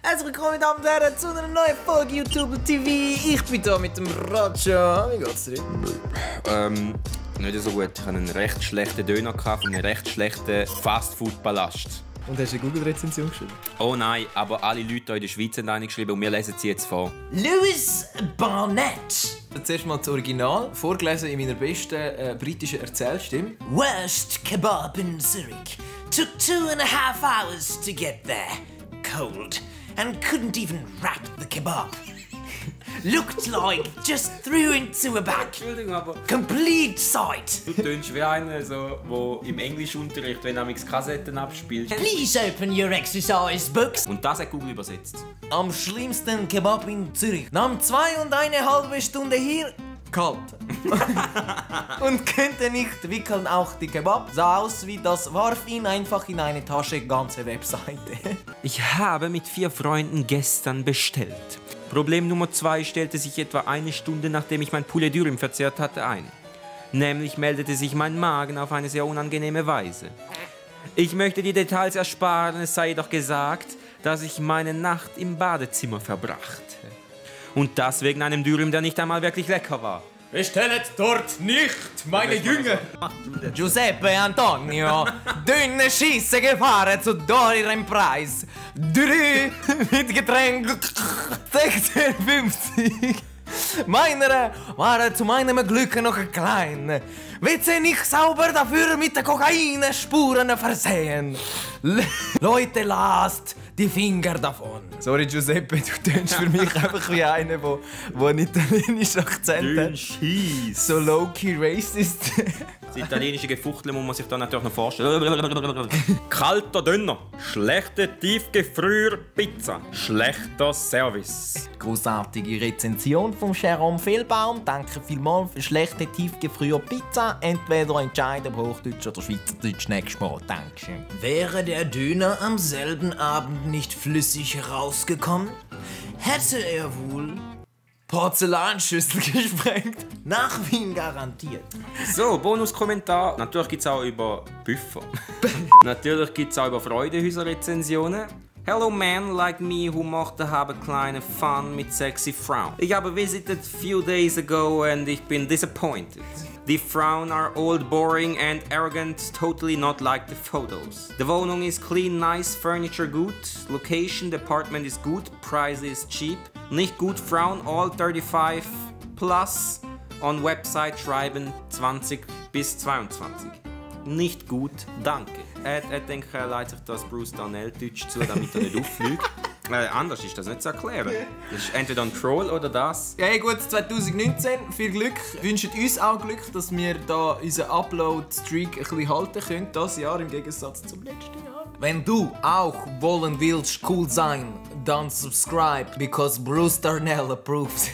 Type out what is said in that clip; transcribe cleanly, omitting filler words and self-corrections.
Herzlich willkommen, meine Damen und Herren, zu einer neuen Folge YouTube TV. Ich bin hier mit dem Roger. Wie geht's dir? Nicht so gut. Ich hatte einen recht schlechten Döner von einem recht schlechten Fastfood-Ballast. Und hast du eine Google-Rezension geschrieben? Oh nein, aber alle Leute hier in der Schweiz haben eine geschrieben und wir lesen sie jetzt vor. Lewis Barnett. Zuerst mal das Original, vorgelesen in meiner besten britischen Erzählstimme. Worst kebab in Zurich. Took 2.5 hours to get there. Cold. And couldn't even wrap the kebab. Looked like just threw into a bag. Entschuldigung, aber Complete sight. du tönst wie einer, so, der im Englischunterricht, wenn du Kassetten abspielst. Please open your exercise books. Und das hat Google übersetzt. Am schlimmsten Kebab in Zürich. Nahm 2,5 Stunden hier. Kalt. Und könnte nicht wickeln auch die Kebab. Sah aus wie das, warf ihn einfach in eine Tasche, ganze Webseite. Ich habe mit 4 Freunden gestern bestellt. Problem Nummer 2 stellte sich etwa eine Stunde, nachdem ich mein Poulet Dürüm verzehrt hatte, ein. Nämlich meldete sich mein Magen auf eine sehr unangenehme Weise. Ich möchte die Details ersparen, es sei jedoch gesagt, dass ich meine Nacht im Badezimmer verbrachte. Und das wegen einem Dürüm, der nicht einmal wirklich lecker war. Bestellt dort nicht, meine Jünger! Giuseppe Antonio, dünne Schieße gefahren zu teurem Preis. 3 mit Getränk 16,50. Meiner waren zu meinem Glück noch klein. WC nicht sauber, dafür mit der Kokainspuren versehen. Leute, lasst die Finger davon. Sorry Giuseppe, du tönst für mich einfach wie einer, der einen italienischen Akzent hat. Scheiss. So low-key racist. Das italienische Gefuchtel muss man sich da natürlich noch vorstellen. Kalter Döner, schlechte Tiefgefrierpizza, schlechter Service. Großartige Rezension von Jerome Fehlbaum. Danke vielmals für schlechte Tiefgefrierpizza. Entweder entscheiden auf Hochdeutsch oder Schweizerdeutsch nächstes Mal. Dankeschön. Wäre der Döner am selben Abend nicht flüssig rausgekommen, hätte er wohl Porzellanschüssel gesprengt. Nach Wien garantiert. So, Bonuskommentar. Natürlich gibt es auch über Büffer. Natürlich gibt es auch über Freudehäuser-Rezensionen. Hello man like me who mochte habe kleine Fun mit sexy Frauen. Ich habe visited few days ago and ich bin disappointed. Die Frauen are old, boring and arrogant, totally not like the photos. Die Wohnung ist clean, nice, furniture good, location, the apartment is good, price is cheap. Nicht gut, Frauen all 35 plus, on website schreiben 20 bis 22. Nicht gut, danke. Er denkt, er leitet sich das Bruce Darnell Deutsch zu, damit er nicht auffliegt. Anders ist das nicht zu erklären. Das ist entweder ein Troll oder das. Ja, hey, gut, 2019, viel Glück. Wünschen uns auch Glück, dass wir da unseren Upload-Streak ein bisschen halten können, dieses Jahr im Gegensatz zum letzten Jahr. Wenn du auch wollen willst, cool sein, dann subscribe, because Bruce Darnell approves.